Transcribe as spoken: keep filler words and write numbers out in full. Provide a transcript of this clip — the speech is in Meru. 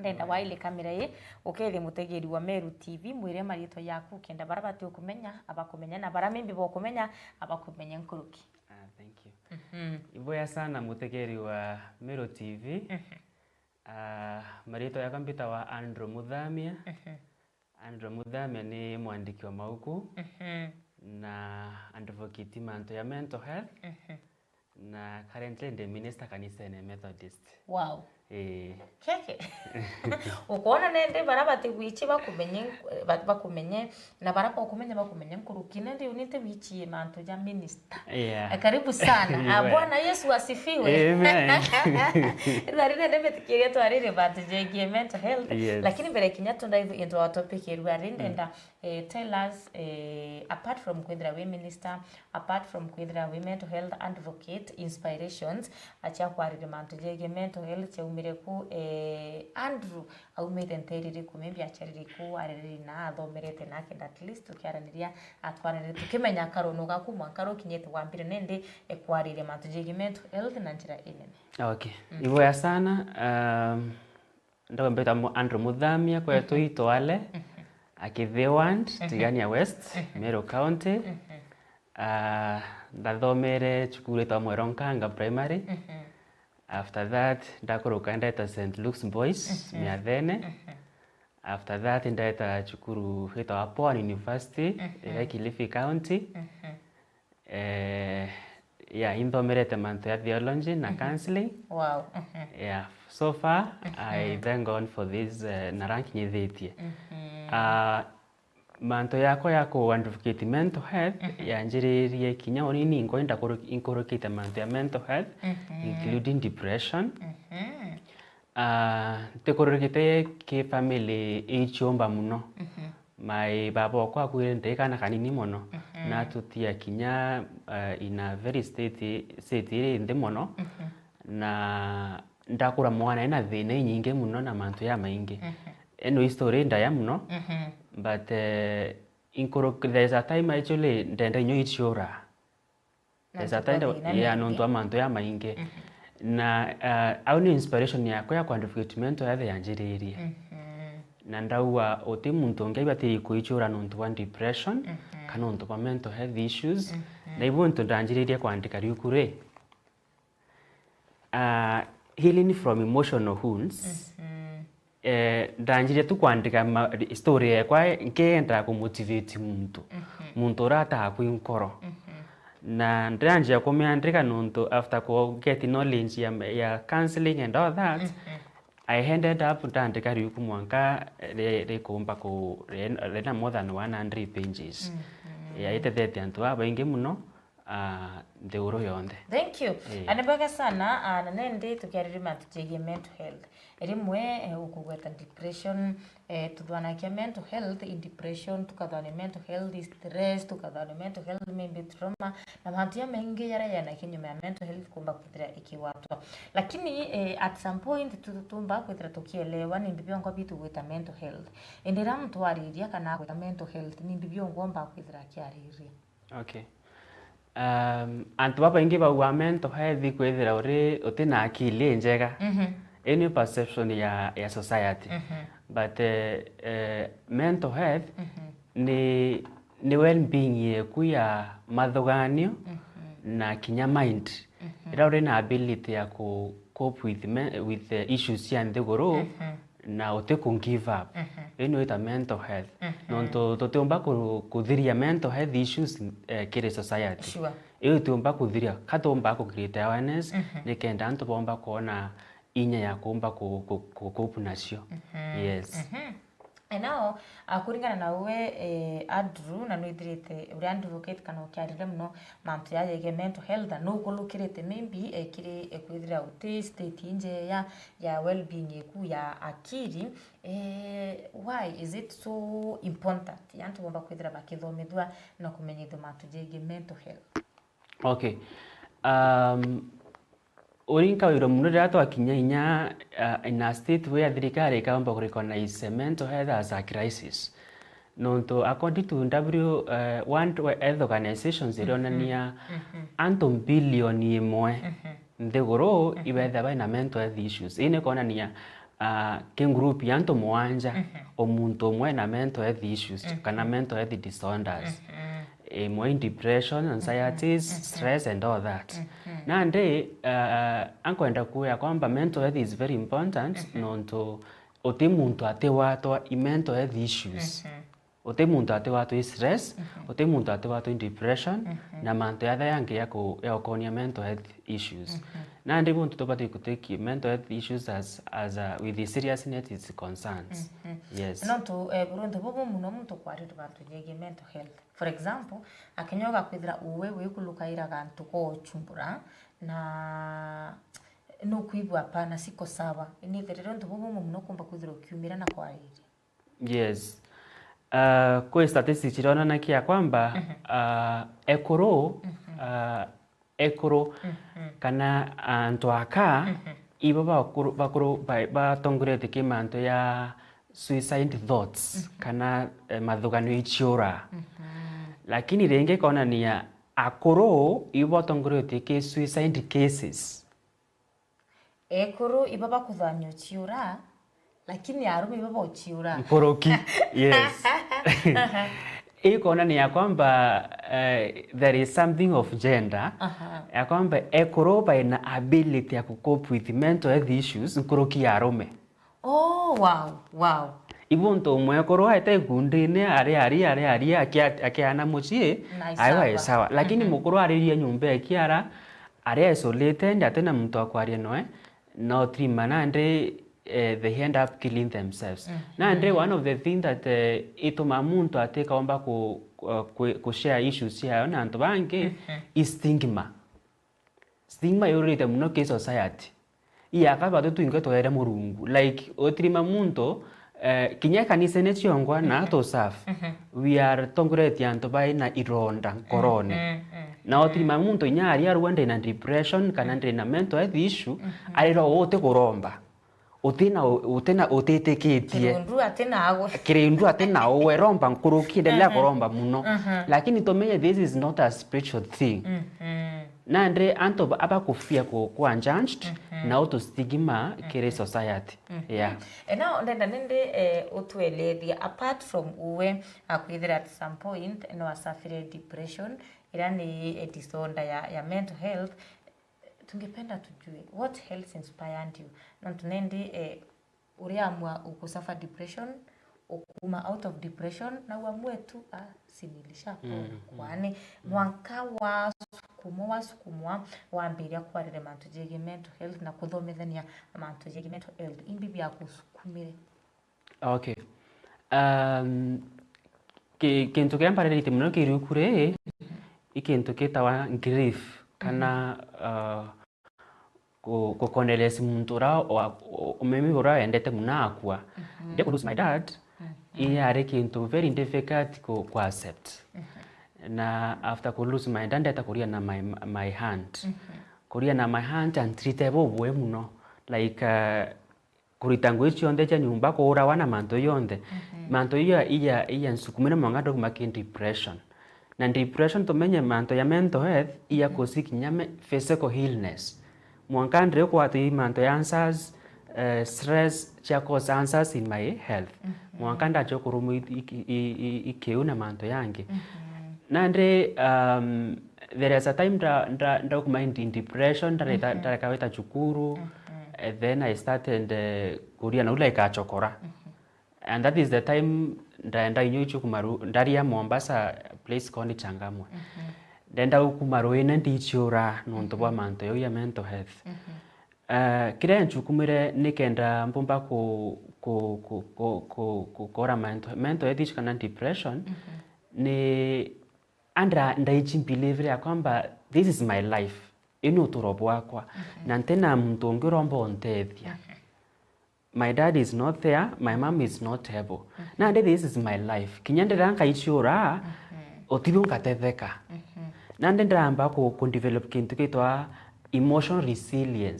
Ndenda waile kamera ii, ukethie mutegeri wa Meru T V, mwire mariitwa yaku, kenda bara bati ukumenya, abakumenya, na bara maybe bokumenya, abakumenya nkuruki. Ah, thank you. Mhm. Iboya sana mutegeri wa Meru T V. Mhm. Ah, mariitwa yakwa mbitawa Andrew Muthamia. Mhm. Andrew Muthamia ni mwandiki wa mauku Mhm. na advocate mantu ya mental health. Mhm. Na currently ndi minister kanisene Methodist. Wow. Eh. Keke. Ukoona nende bara bati wichi bakumenye, ba-, bakumenye, na bara bokumenya bakumenye nkuruki, nende unite wichi mantu ja minister. Yeah. Eh, karibu sana. Ah, Bwana Yesu asifiwe. Amen. Thari nende metikirie twarire bantu jegie mental health. Yes. Lakini mbere kinya tunda into our topic erua rindenda Eh, tell us, eh, apart from kwithira wi minister, apart from kwithira wi mental health advocate, inspirations, acia kwarire mantu jegie mental health ciaumire ku, eh, Andrew aumite nteere iriku, maybe aciarire ku, arereri na athomerete na kenda at least tukiaraniria, atwaranirie tukimenya karono gaku mwanka rukinyite wambire nende, eh, kwarire mantu jegie mental health na njira inene. Okay. Mm. Iboya sana, um, Ndagwa mbita Andrew Muthamia kwetu Itwale, Akithiwand, Tigania West, Meru County. Ah, ndathomere cukuru itwa Mwero Nkanga Primary. After that, ndakuruka ndeta Saint Luke's Boys, Miathene. After that, ndeta cukuru itwa Pwani University, iria Kilifi County. Eh, yeah, inthomerete mantu ya theology na counseling. Wow. Yeah, so far, I thank God for this, eh, na rankinyithitie. Ah, mantu yakwa ya ku advocate mental health yanjiririe kinya uni ningo inda kuru-, inkurukite mantu ya mental health, including depression. Ah, ntikururikite ki family ichiumba muno. My baba okwa akuire ndi kana kanini mono, na tutia kinya, uh, in a very state, state iri nthi mono, na ndakura mwana ena thina inyingi muno na mantu ya maingi. Eno history ndaya muno, but, eh, inkuru, there's a time actually ndenda inyo ichiura. Na Yes, nontu bwa atenda, thina yeah, mingi. Nontu wa mantu ya maingi. Na, uh, au ni inspiration yakwa ya kwandika documentary yathi yanjiririe. Na ndauga uti muntu ungi aibatirie kuichura nontu bwa depression, kana nontu bwa mental health issues. Na ibu ntu ndanjiririe kwandika riuku ri, uh, healing from emotional wounds. Eh, ndanjirie tu kwandika ma-, story yakwa, nkienda ku motivate muntu. Muntu uria ataga kwi nkoro. Na ndiranjia kumiandika nontu after ku get knowledge ya, ya counseling and all that, I ended up ndandika riuku mwanka ri-, rikumba ku-, ri-, rina more than one hundred pages. Ya, itethetie antu babaingi muno. Ah, nthiguru yonthe. Thank you. Eh. Ah, ni bwega sana, ah, na nendi tukiariria mantu jegie mental health. Rimwe, eh, ukugweta depression, eh, tuthwanagia mental health in depression, tukathwania mental health in stress, tukathwania mental health maybe trauma, na mantu ya maingi yaria yena kinyume ya mental health kumba kwithira ikigwatwa. Lakini, eh, at some point tu-, tumba kwithira tukielewa ni mbi biongo bitu gwita mental health. Indi riria muntu ariria kana agweta mental health, ni mbi biongo mba kwithira akiariria. Okay. Um, antu babaingi bauga mental health kwithira uri, utina akili injega. Ii ni perception ya, ya society. But, eh, eh, mental health ni, ni well-being yeku ya mathuganio na kinya mind. Riria uri na ability ya ku cope with me-, with the issues cia nthiguru, na uti ku give up. Ii ni wita mental health. Nontu tutiumba ku-, kuthiria mental health issues, eh, kiri society. Sure. Ii tutiumba kuthiria, ka tuumba ku create awareness, nikenda antu boomba kwona inya ya kuumba ku-, ku-, ku cope nacio. Yes. And now, ah, kuringana na we, eh, Andrew, na nwithirite uri advocate kana ukiarire muno mantu ya jegie mental health, na nukulukirite maybe, eh, kiri, eh, kwithira uti state injeya ya well-being yeku ya akili, eh, why is it so important antu bomba kwithira bakithomithua na kumenyithua mantu jegie mental health? Okay. Um, uri nkawirwa muno riria twakinya inya, uh, in a state where thirikari ikamba ku recognize mental health as a crisis. Nontu according to W, uh, World Health Organizations, irionania antu bilioni imwe nthiguru ibethagwa baina mental health issues. Ii ni kwonania ah, ki group ya antu mwanja, mhm, o muntu umwe na mental health issues, mhm, kana mental health disorders. Mhm. Imwe in depression, anxieties, mhm, stress and all that. Mhm. Nandi, ah, ankwenda kuuga kwamba mental health is very important, mhm, nontu uti muntu atiwatwa i mental health issues. Mhm. Uti muntu atiwatwa i stress, mhm, uti muntu atiwatwa i depression, mhm, na mantu yathe yangi ya ku-, ya ukonia mental health issues. Mhm. Nandi buntu tubati ku take mental health issues as, as a, with the seriousness it concerns. Mhm. Yes. Nontu, eh, buruntu bubu muno muntu kwarira bantu jegie mental health. For example, akinya ugakwithira uwe wikulukaira gantu gochumbura, na nukwigua hapana, siko sawa. Nithirire untu bubu muno kumba kwithira ukiumira na kwariria. Yes. Ah, kwi statistics cironanagia kwamba, mhm, ah, ekuru, mhm, ah, ekuru, mhm, kana antu aka, mhm, ibo bakuru, bakuru ba-, batongoretie ki mantu ya suicide thoughts, mhm, kana, eh, mathuganio ichiura. Mhm. Lakini ringi konania akuru ibo batongoretie ki suicide cases. Ekuru ibo bakuthamia uchiura, lakini arume ibo bauchiura. Nkuruki, yes. Aha. Ikonania kwamba, eh, there is something of gender, aha, ya kwamba ekuru baina ability ya ku-cope with mental health issues nkuruki ya arume. Oh, wow, wow. Ibu untu mwekuru aete ikundine, ari, ari, ari, ari, akia-, akiana mucii, na aiwa, isawa. Isawa. Lakini, mhm, mukuru ariria nyumba ekiara, ari isolated, atina muntu wa kwaria noe, no trima nandi, eh, they end up killing themselves. Mhm. Nandi one of the things that, eh, ituma muntu atikaomba ku-, ku-, ku-, ku-share issues ciayo na antu bangi, mhm, i stigma. Stigma yurite muno ki society. Iya kaba tu twingi twere Murungu. Like, utirima muntu, eh, kinya kanisene ciongwa na, mhm, to serve. Mhm. We are tongoretie antu baina ironda nkorone. Mhm, mhm. Na utirima muntu inya aria arua ndina depression kana, mhm, ndina mental health issue, mhm, arira uti kuromba. Utina u-, utina utitikitie. Kirundu atina agwe. Kirundu atina uwe, romba nkuruki, endelea, mhm, kuromba muno. Mhm. Lakini tumenye this is not a spiritual thing. Mhm. Nandi antu ba-, abakufia ku-, kuwa judged, mhm, na utu stigma, mhm, kiri society. Mhm. Yeah. E, now, ndenda nindi, eh, utwelethia, apart from uwe, akwithira at some point, no asafire depression, ira ni, eh, disorder ya, ya mental health, tungependa tujue, what else inspired you? Nontu nindi, eh, uriamua ukusuffer depression, ukuma out of depression, na uamue tu, ah, si nilishapona, mm, mm, kwani, mm, mwanka wasukumwa, wasukumwa, wambiria kwarire mantu jegie mental health na kuthomethania mantu jegie mental health. Imbi biagusukumire? Okay. Um, ki-, kintu kiria mbariritie muno kiri uku ri, i kintu kitawa grief, kana, mhm, uh, ku-, ku-, condolences muntu uria wa-, u-, maybe uria wendete muno akua. Mhm. Ndi ku lose my dad, mhm, i yari kintu very difficult ku, ku accept. Mhm. Na after ku lose my dad, ndeta kuria na my, my aunt. Mhm. Kuria na my aunt antirite bubui muno. Like, uh, kurita ngui cionthe cia nyumba, kuurawa na mantu jonthe. Mhm. Mantu iya, iya, iya nsukumire mwanka ndauma ki depression. Na depression tumenye mantu ya mental health iya, mhm, kusi kinya me-, physical illness. Mwanka ndiri kwatwa i mantu ya answers, eh, stress cia cause answers in my health. Mhm. Mwanka ndacho kurumwa i, i, i, i, i kiu na mantu yangi. Mhm. Nandi, um, there is a time nda-, nda-, ndauma in, in depression, ndareta, mhm, ndareka wita cukuru, mhm, eh, then I started, eh, kuria na ula ikachokora. Mhm. And that is the time ndaenda inyo ichu kumaru-, ndaria Mombasa, place called Changamwe. Mhm. Ndenda kuma ruine ndichiura nontu bwa, mhm, mantu yau ya mental health. Mhm. Eh, kiria nchukumire nikenda mbumba ku-, ku-, ku-, ku-, ku-, ku-, kora mental, mental health issue kana depression, mhm, ni andra ndaichi believe ya kwamba this is my life, ino uturo bwakwa, mhm, na ntina muntu ungi uromba untethia. Mhm. My dad is not there, my mom is not able. Mhm. Nandi this is my life. Kinya ndira nkaichiura, mhm, utibu ngatetheka. Mhm. Nandi ndiramba ku, ku develop kintu kitwa emotional resilience.